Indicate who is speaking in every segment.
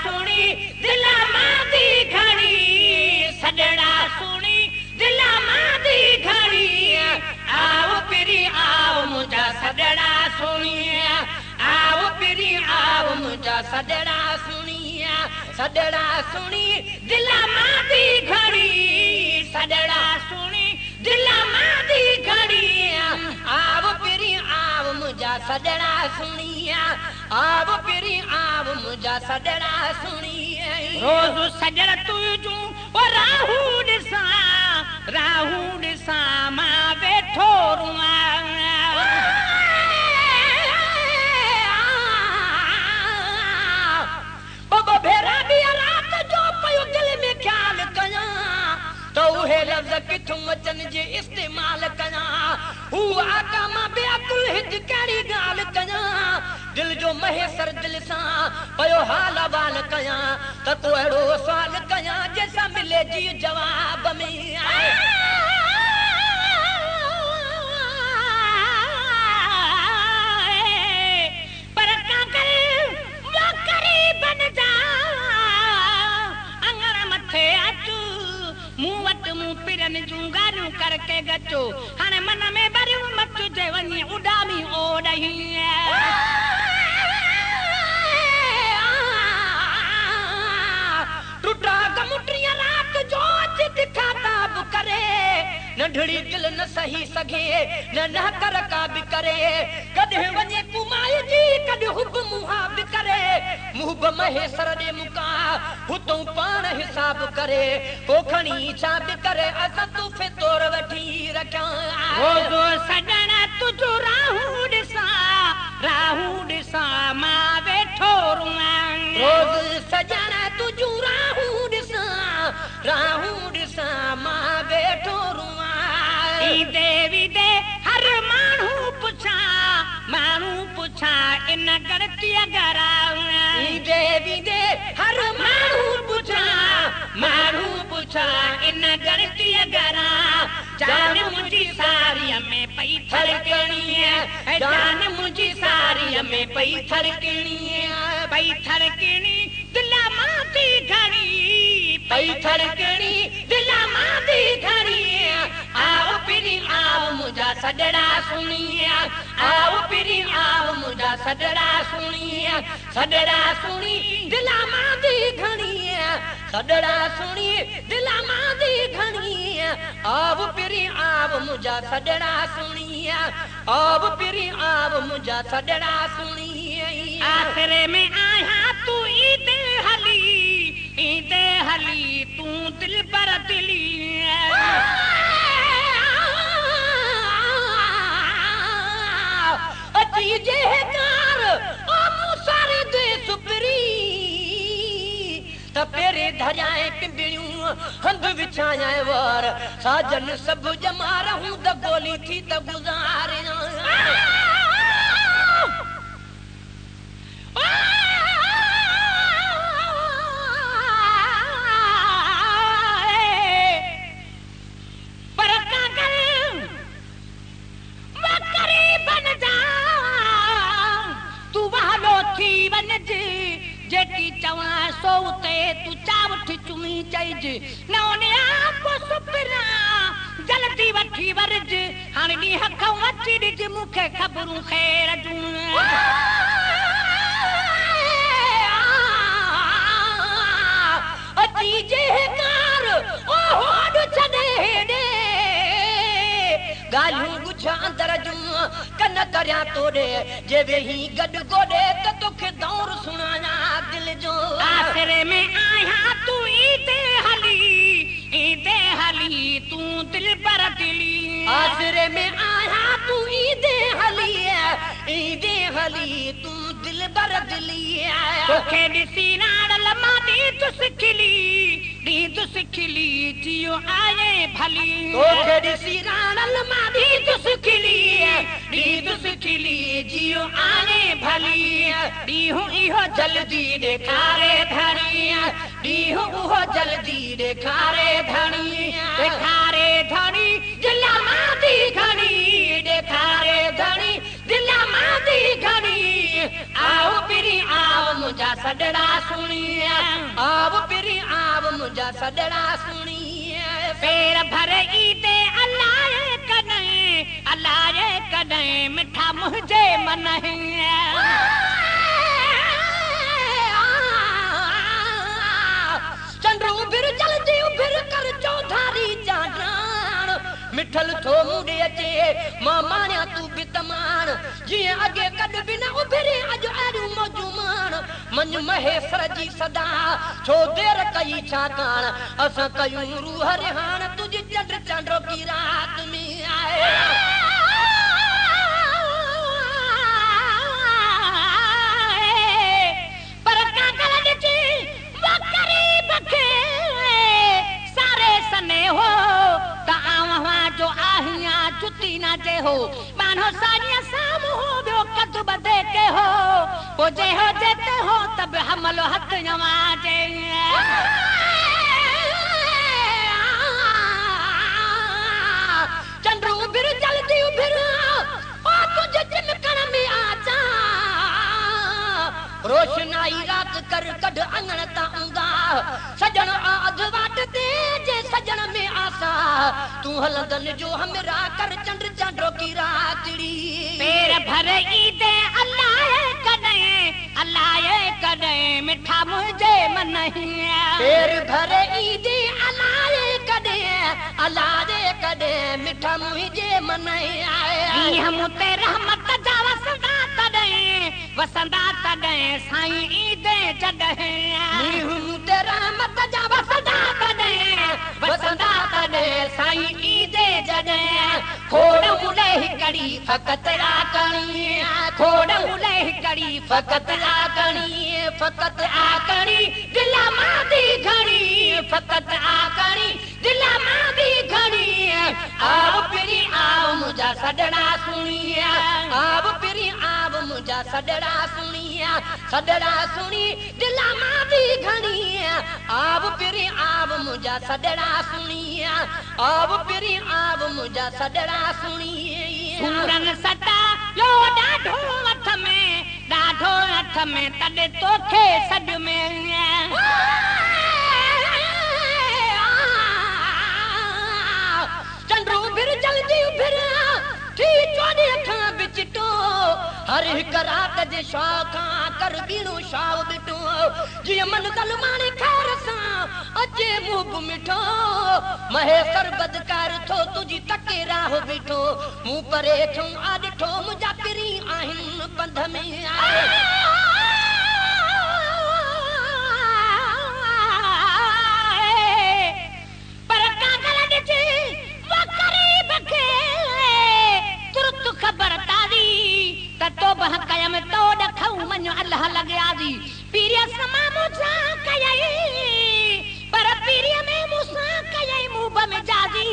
Speaker 1: सुणी दिला मां घणी, सजड़ा सुणी दिला मां घणी। आओ पिरी आओ मुंहिंजा सजड़ा सुणी, आओ पिरी आओ मुंहिंजा सजड़ा सुणी, सजड़ा सुणी दिला मां घणी, सजड़ा सुणी दिला मां घणी। आओ पिरी आओ मुंहिंजा सजड़ा सुणी, आओ पिरी आओ मुंहिंजा सजड़ा सुणी। रोज़ सजण तुंहिंजूं ओ राहू ॾिसां, राहू ॾिसां मां वेठो रुआं। ॿ भेरा बि राति जो पियो दिलि में ख़्यालु कयां, त उहे लफ़्ज़ किथूं अचनि जे इस्तेमाल कयां। हू आका मां बेअकुल हित कहिड़ी ॻाल्हि कयां, दिलि जो महेसर दिलि सां पियो हाल अवाल कयां, त को अहिड़ो सुवाल कयां जंहिंसां मिले जी जवाब में। पर काकर बन जा अंगण मथे अचु, मूं वटि मूं पिरनि जूं ॻाल्हियूं करके गचो। हाणे मन में भरियूं मच जे वञी उॾामी ओॾही। टुटा गमुटिया रात जो अची दिखाता बि करे, नंढड़ी दिलि न सही सघे न न कर का बि करे। कॾहिं वञे कुमाए जी कॾहिं हुब मुहा बि करे, मुहब महेसर ॾे मुका हुतूं पाण हिसाब करे। को खणी छा बि करे असां तूफ़े तौर वठी रखिया। रोज़ सजण तुंहिंजो राहू ॾिसां, राहू ॾिसां मां वेठो रुआं। रोज़ सजण तुंहिंजो राहू ॾिसां, राहू ॾिसां मां वेठो रुआं। ईंदे वेंदे हर माण्हू पुछा, माण्हू पुछा इन गणतीअ घरां। ईंदे वेंदे हर माण्हू पुछा, माण्हू पुछा इन गणतीअ घरां। जान मुंहिंजी सारीअ में पई थरकणी, जान मुंहिंजी सारीअ में पई थरकणी, पई थरकणी दिला मां थी घणी, पई थरकणी दिला मां थी घणी। आओ पिरी आओ मुंहिंजा सजड़ा सुणी, आओ पिरी आओ मुंहिंजा सजड़ा सुणी, सजड़ा सुणी दिला मां थी घणी, सजड़ा सुणी दिला मां थी घणी। आओ पिरी आओ मुंहिंजा सजड़ा सुणी, आओ पिरी आओ मुंहिंजा सजड़ा सुणी। आसरे में आहियां तूं ईंदे हली, ईंदे हली तूं दिल पर दिली। अची जे कार ओ मूं सारी देस पिरी, त पेरे धरियाए पिंबिड़ियूं हंधु विछायाए वार। साजन सभु ॼमार हूंद गोली थी त गुज़ारियां। पर काकर वकरी बन जा, तूं वहलो थी वञज, जेकी चवां सो उते तूं चावठ चुमी चइज। न उन सुपिरा जल्दी वठी वरिज, हाणे ॾींहं खां अची ॾिज मूंखे ख़बरूं ख़ैर जूं। अची जे कार ओ होॾ छॾे हेॾे, ॻाल्हियूं ॻुझ अंदर जूं कन करियां तोॾे। जे वेही गॾु गोॾे त तोखे दौर सुणायां दिलि जो। आसरे में आहियां तूं ईंदे हली, ईंदे हली तूं दिल पर दिली। आसरे में आहियां तूं ईंदे हली, ईंदे हली तूं दिल बर दिली। तोखे ॾिसी नाड़ल मां ॾींदुसि खिली, ॾींदुसि खिली जियो आहे भली। तोखे ॾिसी राणल मां ॾींदुसि खिली, ॾींदुसि खिली जियो आहे भली। ॾींहुं इहो जल्दी ॾेखारे धणी, ॾींहुं उहो जल्दी ॾेखारे धणी, ॾेखारे धणी दिला मां थी घणी, ॾेखारे धणी दिला मां थी घणी। आओ पिरी आओ मुंहिंजा सॾड़ा सुणी, आव पिरी आव मुंहिंजा सॾड़ा सुणी।
Speaker 2: पेर भरे ईदे अलाए कॾहिं, अलाए कॾहिं मिठा मुंहिंजे मन।
Speaker 1: चंड उभिर जल्दी उभिर कर चौधारी चांडाण, मिठल थो मूं ॾे अचे मां माणिया तूं बि तमाण, जीअं अॻे कॾु बि न उभिरे अॼु अहिड़ियूं मौजूं माण। मञ महेसर जी सदा छो देर कई छाकाणि, असां कयूं रूह रिहाण तुंहिंजी चंड चांडोकी रात में आहे।
Speaker 2: पर कागल ॾिसी गरीब खे सारे सने हो, त आऊं जो आहियां जुती न जे हो, मानो सारिया साम्हूं ॿियो कद बधे के हो, पोइ जे हो जेते हो तब हमलो हथ नवाजे।
Speaker 1: चंड उभिर जल्दी उभिर ओ तुंहिंजे चिमकण में आचा, रोशनाई रात कर कढ अंगण तां ऊंदा, सजण आ अध वाट ते जे सजण में आसा, तूं हलंदन जो हमरा कर चंड चांडोकी रातड़ी।
Speaker 2: पेर भरे ईदे अलाए कॾहिं, अलाए कॾहिं मिठा मुंहिंजे मन।
Speaker 1: पेर भरे ईदे अलाए कॾहिं, अलाए कॾहिं मिठा मुंहिंजे मन।
Speaker 2: ॾींहं मूं ते रहमत जा वसंदा तॾहिं, वसंदा तॾहिं साईं ईदे जॾहिं।
Speaker 1: ॾींहं मूं ते रहमत जा वसंदा तॾहिं, वसंदा तॾहिं साईं ईदे जॾहिं। खोड़ मुले हिकड़ी फ़क़ति आकणी, खोड़ मुले हिकड़ी फ़क़ति आकणी, फ़क़ति आकणी दिला मां दी घणी, फ़क़ति आकणी दिला मां दी घणी। आव पिरी आव मुंहिंजा सॾड़ा सुणी, आव पिरी आव मुंहिंजा सॾड़ा सुणी, सॾड़ा सुणी दिला मां दी घणी। आव पिरी आव मुंहिंजा सॾड़ा सुणी, आव पिरी आव मुंहिंजा सॾड़ा सुणी।
Speaker 2: सूरन सता यो ॾाढो हथ में, ॾाढो हथ में तॾहिं तोखे सॾ में।
Speaker 1: चंड उभिर जल्दी उभिर थी चोॾहिं खां बि चिटो, हर हिक रात जे शौक़ खां कर ॿीणो शाव बिटो, जीअं मन दल माणे खैर सां अचे मुंहुं बि मिठो। महेसर बदकार थो तुंहिंजी तके राह बीठो, मूं परे थियो आ ॾिठो मुंहिंजा पिरी आहिनि पंध में।
Speaker 2: पर कागल ॾिसी गरीब खे तुरत ख़बर तारी, त तौबह कयमि तो ॾखऊं मञ अलाह लॻे आजी। पीरीअ समा मूंसां कयई, पर पीरीअ में मूंसां कयई मुंह में जाजी,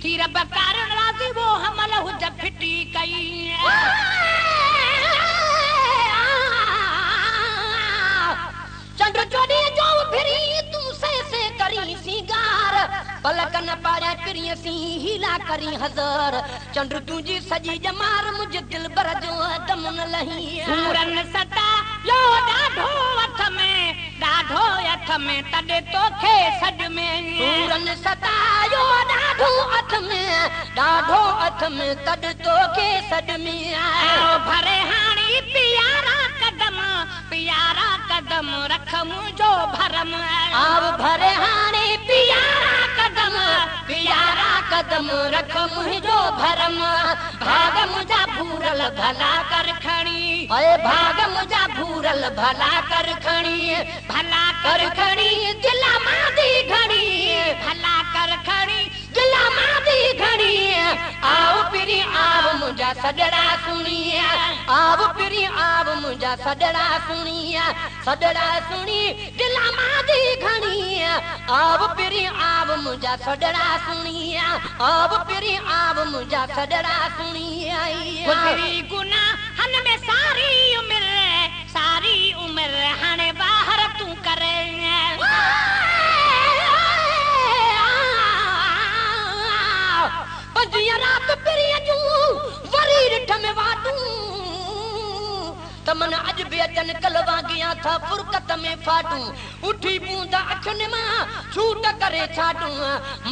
Speaker 2: थी रब कारण राज़ी वो हमल हुज फिटी कई।
Speaker 1: चंड चोॾहिं जो उभिरी तूं से से करी सिंगार, पलक न पाड़िया पिरीअ सीं हीला करी हज़ार, चंड तुंहिंजी सॼी ॼमार मुंहिंजे दिलबर जो दम न लही।
Speaker 2: सूरन सता यो ॾाढो हथ में, ॾाढो हथ में तॾहिं तोखे सॾ में।
Speaker 1: सूरन सतायो ॾाढो हथ में, ॾाढो हथ में तॾहिं तोखे सॾ में।
Speaker 2: आओ भरे हाणी प्यारा कदम, प्यारा कदम रख मुंहिंजो भरम।
Speaker 1: आव भरे हाणे प्यारा कदम, प्यारा कदम रख मुंहिंजो भरम। भाग मुंहिंजा भूरल भला कर खणी, अए भाग मुंहिंजा भूरल भला कर खणी, भला कर खणी दिला मां दी घणी,
Speaker 2: भला कर खणी
Speaker 1: दिला मां दी घणी। आओ पिरी आव मुंहिंजा सॾड़ा सुणी, आव पिरी आव मुंहिंजा सॾड़ा सुणी, सॾड़ा सुणी दिला मां दी घणी। आव पिरी आव मुंहिंजा सॾड़ा सुणी, आव पिरी आव मुंहिंजा सॾड़ा सुणी।
Speaker 2: गुज़री गुनाहनि में सारी उमिर, सारी उमिर हाणे ॿाहिरि तूं करे।
Speaker 1: पंजीअ रात पिरीअ जूं वरी ॾिठ में वाटूं, त मन अॼु बि अचनि कल वांगियां था फुरकत में फाटूं उठी बूंद अखियुनि मां छूट करे छाटूं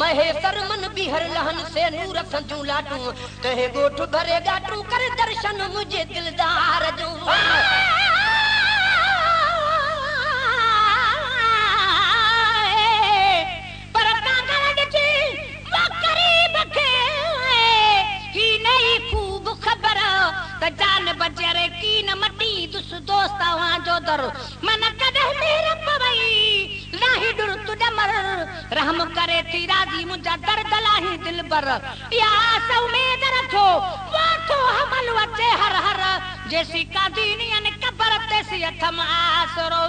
Speaker 1: महेसर मन बीहर लहन से नूर संजूं लाटूं तहे ॻोठ भरे ॻाटूं करे दर्शन मुंहिंजे दिलदार जो।
Speaker 2: पर ॾिजी ग़रीब खे ही नई ख़ूब ख़बर त जान बचरे की न मटींदुसि दोस्त तव्हांजो दर मन कॾहिं मेर पवई लाही ॾुर तु ॾमर रहम करे थी राज़ी मुंहिंजा दर्द लाही दिलबर इहा आस उमेद रखो वाथो हमल अचे हर हर जेसी कादीनियन कबर तेसी अथम आसरो।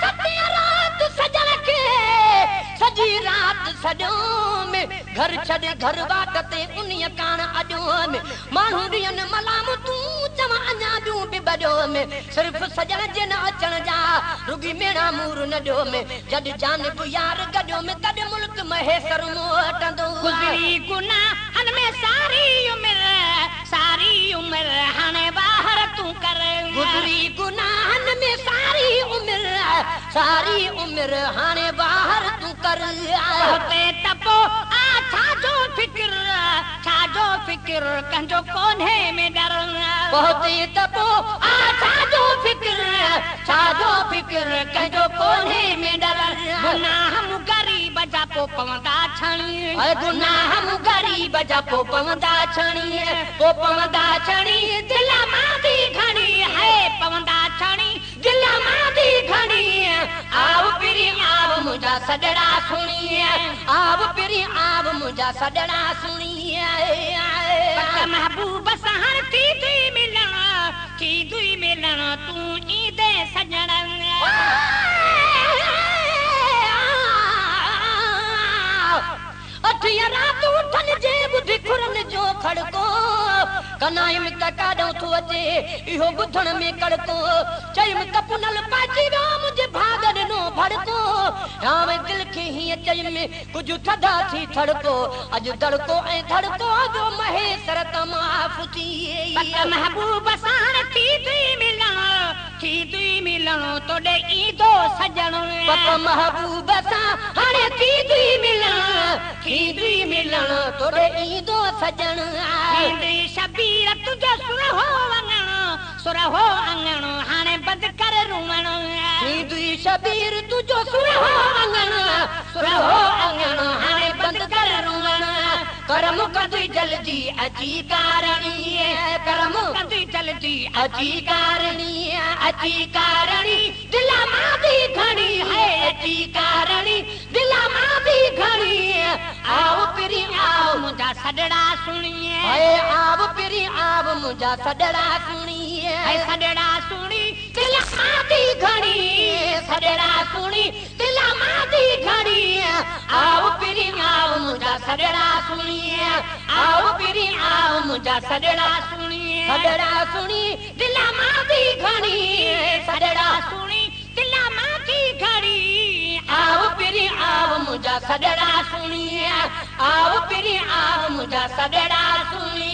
Speaker 1: सॼी रात सजण खे सॼी रात सॼो में घर छॾे घर वाट ते उन्हीअ काण अॼो में माण्हू ॾियनि मलाम तूं चवां अञा ॿियूं बि बॾो में सिर्फ़ु सॼण जे न अचण जा रुगी मेणा मूर न ॾियो में जॾहिं जानिब यार गॾियो में तॾहिं मुल्क महेसर मोटंदो।
Speaker 2: गुज़री गुनाहनि में सारी उमिरि हाणे ॿाहिरि तूं कर।
Speaker 1: गुज़री गुनाहनि में सारी उमिरि हाणे ॿाहिरि तूं कर।
Speaker 2: हुते त पोइ आ छा जो फ़िक्र कंहिंजो कोन्हे में डर।
Speaker 1: पहुते त पोइ आ छा जो फ़िक्र कंहिंजो कोन्हे में डर।
Speaker 2: गुनाह मूं ग़रीब जा पोइ पवंदा छणी
Speaker 1: गुनाह मूं ग़रीब जा पोइ पवंदा छणी पोइ पवंदा छणी दिल मां थी घणी
Speaker 2: है पवंदा छणी
Speaker 1: दिल मां थी घणी। आव पिरी आव मुंहिंजा सॾड़ा सुणी आव पिरी आव मुंहिंजा सॾड़ा सुणी।
Speaker 2: महबूब सां हाणे थींदुई मिलण तूं ईंदे सॼण।
Speaker 1: अठिया रात उठनि जे ॿुधी खुरनि जो खड़को कनाइम त काॾो थो अचे इहो ॿुधण में कड़को चयुमि त पुनल पइजी वियो मुंहिंजे भाग ॾिनो भड़को हाणे दिलि खे हीअं चयुमि कुझु थधा थी थड़को अॼु दड़को ऐं धड़को वियो महेसर त माफ़ थी।
Speaker 2: महबूब सां थींदुई मिलण तोॾे ईंदो सॼण।
Speaker 1: पक महबूब सां हाणे थींदुई मिलण तोॾे ईंदो सॼण।
Speaker 2: थींदुई शबीर तुंहिंजो सुरहो आङण हाणे बंदि कर रुवण।
Speaker 1: थींदुई शबीर तुंहिंजो सुरहो आङण हाणे बंदि कर रुवण। करम कंदुई जल्दी अची कारणी करम
Speaker 2: कंदुई जल्दी
Speaker 1: अची कारणी अची कारणी दिल मां थी घणी है अची कारणी दिल मां थी घणी। आव पिरी आव
Speaker 2: मुंहिंजा सॾड़ा सुणी
Speaker 1: आव पिरी आव मुंहिंजा सॾड़ा सुणी
Speaker 2: सॾड़ा सुणी
Speaker 1: दिल मां थी घणी सॾड़ा सुणी दिल मां थी घणी। आव पिरी आव मुंहिंजा सॾड़ा सुणी आव पिरी आव मुंहिंजा सॾड़ा सुणी सॾड़ा सुणी दिल मां थी घणी सॾड़ा
Speaker 2: सुणी दिल मां थी घणी।
Speaker 1: आव पिरी आव मुंहिंजा सॾड़ा सुणी आव पिरी आव मुंहिंजा सॾड़ा सुणी।